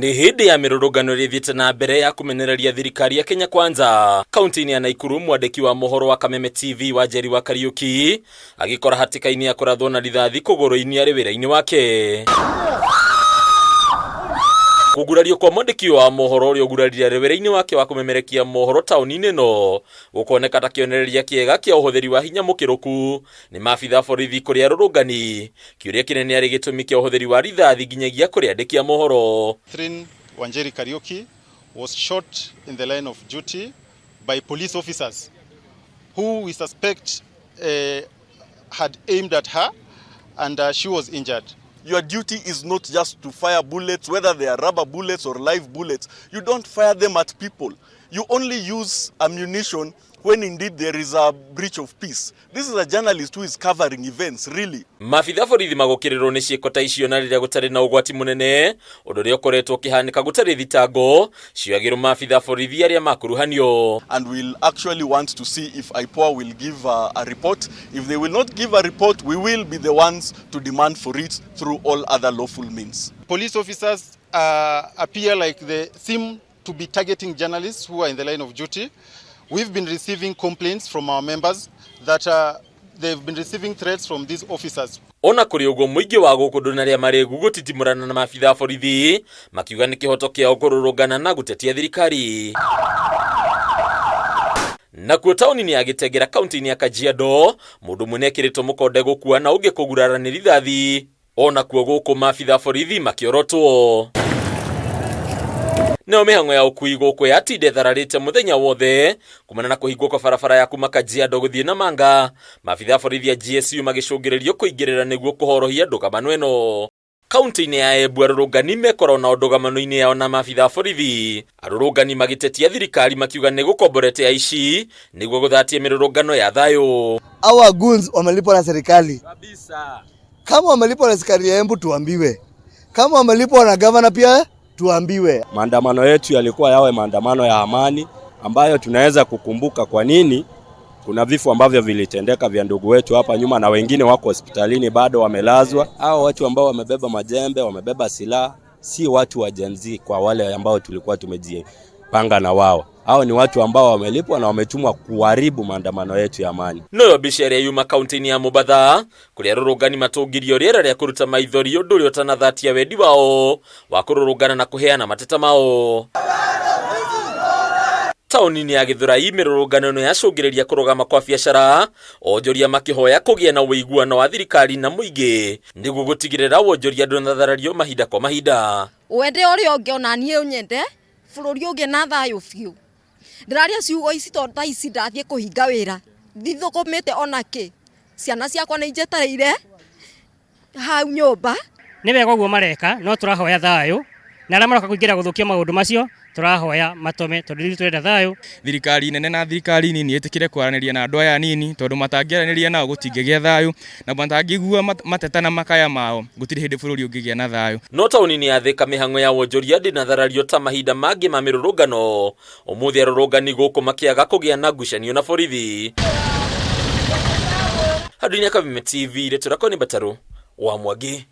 Nĩ hĩndĩ ya mĩrũrũngano ĩrĩa ĩthiĩte na mbere ya kũmenereria thirikari ya Kenya Kwanza kaunti-inĩ ya Naikuru, mwandĩki wa mohoro wa Kameme TV Wanjeri wa Kariuki agĩkora hatĩka-inĩ ya kũrathwo na rithathi kũgũrũ-inĩ arĩ wĩra-inĩ wake. Kũgurario kwa mwandĩki wa mohoro ũrĩa ũgurarire arĩ wĩra-inĩ wake wa kũmemerekia mohoro taũni-inĩ ĩno gũkoneka ta kĩonereria kĩega kĩa ũhũthĩri wa hinya mũkĩrũku nĩ maabitha borithi kũrĩ arũrũngani. Kĩũria kĩnene arĩ gĩtũmi kĩa ũhũthĩri wa rithathi nginyagia kũrĩ andĩki a mohoro. Catherine Wanjeri Kariuki was shot in the line of duty by police officers who we suspect had aimed at her and she was injured. Your duty is not just to fire bullets, whether they are rubber bullets or live bullets. You don't fire them at people. You only use ammunition when indeed there is a breach of peace. This is a journalist who is covering events, really. Maabitha borithi magũkĩrĩrwo nĩ ciĩko ta icio na rĩrĩa gũtarĩ na ũgwati mũnene, ũndũ ũrĩa ũkoretwo ũkĩhanĩka gũtarĩ thitango cioyagĩrwo maabitha borithi arĩa makuruhanio. And we'll actually want to see if IPOA will give a report. If they will not give a report, we will be the ones to demand for it through all other lawful means. Police officers appear like they seem to be targeting journalists who are in the line of duty. We've been receiving complaints from our members that they've been receiving threats from these officers. Ona kũrĩ ũguo, mũingĩ wa gũkũ ndũnarĩa marĩgu gũtitimũrana na maabitha a borithi, makiuga nĩ kĩhoto kĩao kũrũrũngana na gũtetia thirikari. Nakuo taũni-inĩ ya Gĩtengera kaunti-inĩ ya Kajiado, mũndũ ũmwe nĩekĩrĩtwo mũkonde gũkua na ũngĩ kũgurara nĩ rithathi. Onakuo gũkũ maabitha borithi makĩorotwo. Nayo mĩhang'o ya ũkui gũkũ yatinda ĩthararĩte mũthenya wothe kumana na kũhingwo kwa barabara ya kuma Kajiado gũthiĩ Namanga, maabitha borithi a GSU magĩcũngĩrĩrio kũingĩrĩra nĩguo kũhorohia ndũgamano ĩno. Kaunti-inĩ ya Embu, arũrũngani mekorwo nao ndũgamano-inĩ yao na maabitha a borithi, arũrũngani magĩtetia thirikari makiuga nĩ gũkomborete aici nĩguo gũthatia mĩrũrũngano ya thayũ. Hawa goons wamelipwa na serikali. Kama wamelipwa na serikali ya Embu, tuambiwe. Kama wamelipwa na gavana pia tuambiwe. Maandamano yetu yalikuwa yawe maandamano ya amani ambayo tunaweza kukumbuka kwa nini kuna vifo ambavyo vilitendeka vya ndugu wetu hapa nyuma na wengine wako hospitalini bado wamelazwa. Hao watu ambao wamebeba majembe, wamebeba silaha, si watu wa Gen Z kwa wale ambao tulikuwa tumejipanga na wao. Hao ni watu ambao wamelipwa na wametumwa kuharibu maandamano yetu ya amani. Noyo mbica ĩrĩa yuma kaunti-inĩ ya Mombatha kũrĩa arũrũngani matũngirio rĩera rĩa kũruta maithori, ũndũ ũrĩa ũtanathatia wendi wao wa kũrũrũngana na kũheana mateta mao. Taũni-inĩ ya Gĩthũrai, mĩrũrũngano ĩno yacũngĩrĩria kũrũgama kwa biacara, onjoria makĩhoya kũgĩa na ũiguano wa thirikari na mũingĩ nĩguo gũtigĩrĩra wonjoria ndũnatharario mahinda kwa mahinda. Wende ũrĩa ũngĩ, ona niĩ ũnyende, bũrũri ũngĩ na thayũ biũ. Ndĩraria ciugo ici tondũ thaa ici ndathiĩ kũhinga wĩra, ndithũkũmĩte ona kĩ. Ciana ciakwa nĩ injetereire hau nyũmba. Nĩ wega ũguo mareka, no tũrahoya thayũ, na arĩa maroka kũingĩra gũthũkia maũndũ macio tũrahoya matome, tondũ ithuĩ tũrenda thayũ. Thirikari nene na thirikari nini ĩtĩkĩre kwaranĩria na andũ aya anini, tondũ matangĩaranĩria nao gũtingĩgĩa thayũ, na matangĩigua mateta na makaya mao, gũtirĩ hĩndĩ bũrũri ũngĩgĩa na thayũ. No taũni-inĩ ya Thĩka, mĩhang'o ya wonjoria ndĩnatharario ta mahinda mangĩ ma mĩrũrũngano. Ũmũthĩ arũrũngani gũkũ makĩaga kũgĩa na ngucanio na borithi. Handũ-inĩ ya Kameme TV, rĩtwa rĩakwa nĩ Mbatarũ wa Mwangi.